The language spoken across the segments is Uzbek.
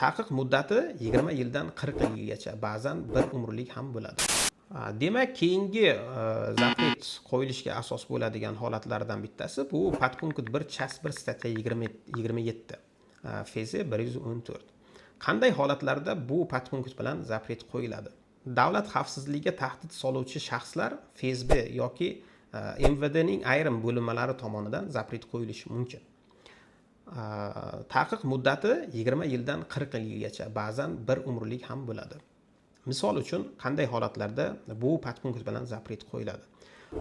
Taqiq muddati 20 yildan 40 yilgacha, ba'zan bir umrlik ham bo'ladi. Demak, keyingi запрет qo'yilishga asos bo'ladigan holatlardan bittasi bu подпункт 1 часть 1 статья 20 27 ФЗ 114. Qanday holatlarda bu подпункт bilan запрет qo'yiladi? Davlat xavfsizligiga tahdid soluvchi shaxslar ФСБ yoki МВД ning ayrim bo'linmalari tomonidan запрет qo'yilishi mumkin. Taqiq muddati 20 yildan 40 yilgacha, ba'zan bir umrlik ham bo'ladi. Misol uchun, qanday holatlarda bu подпункт bilan запрет qo'yiladi?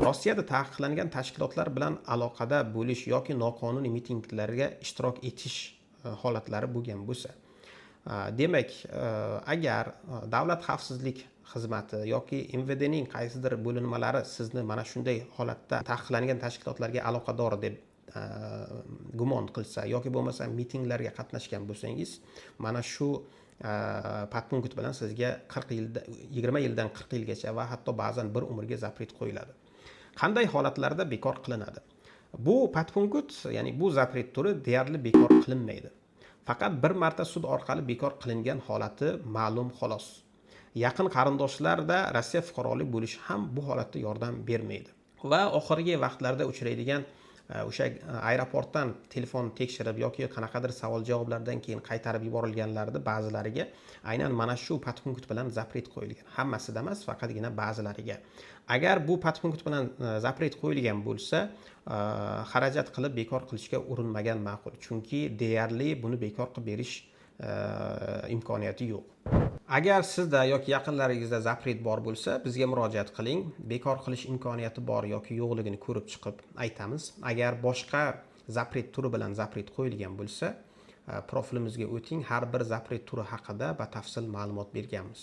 Rossiyada taqiqlangan tashkilotlar bilan aloqada bo'lish yoki noqonuniy mitinglarga ishtirok etish holatlari bo'lgan bo'lsa. Demak, agar davlat xavfsizlik xizmati yoki МВД ning qaysidir bo'linmalari sizni mana shunday holatda taqiqlangan tashkilotlarga aloqador deb gumon qilsa yoki bo'lmasa mitinglarga qatnashgan bo'lsangiz, mana shu подпункт bilan sizga 40 yilda, 20 yildan 40 yilgacha va hatto ba'zan bir umrga запрет qo'yiladi. Qanday holatlarda bekor qilinadi bu подпункт? Ya'ni bu запрет turi deyarli bekor qilinmaydi, faqat bir marta sud orqali bekor qilingan holati ma'lum, xolos. Yaqin qarindoshlarda Rossiya fuqarolik bo'lishi ham bu holatda yordam bermaydi. Va oxirgi vaqtlarda uchraydigan o'sha aeroportdan telefon tekshirib yoki qanaqadir savol javoblardan keyin qaytarib yuborilganlarni ba'zilariga aynan mana shu подпункт bilan запрет qo'yilgan. Hammasida emas, faqatgina ba'zilariga. Agar bu подпункт bilan запрет qo'yilgan bo'lsa, xarajat qilib bekor qilishga urinmagan ma'qul, chunki deyarli buni bekor qilib berish imkoniyati yo'q. Agar sizda yoki yaqinlaringizda запрет bor bo'lsa, bizga murojaat qiling. Bekor qilish imkoniyati bor yoki yo'qligini ko'rib chiqib aytamiz. Agar boshqa запрет turi bilan запрет qo'yilgan bo'lsa, profilimizga o'ting, har bir запрет turi haqida batafsil ma'lumot berganmiz.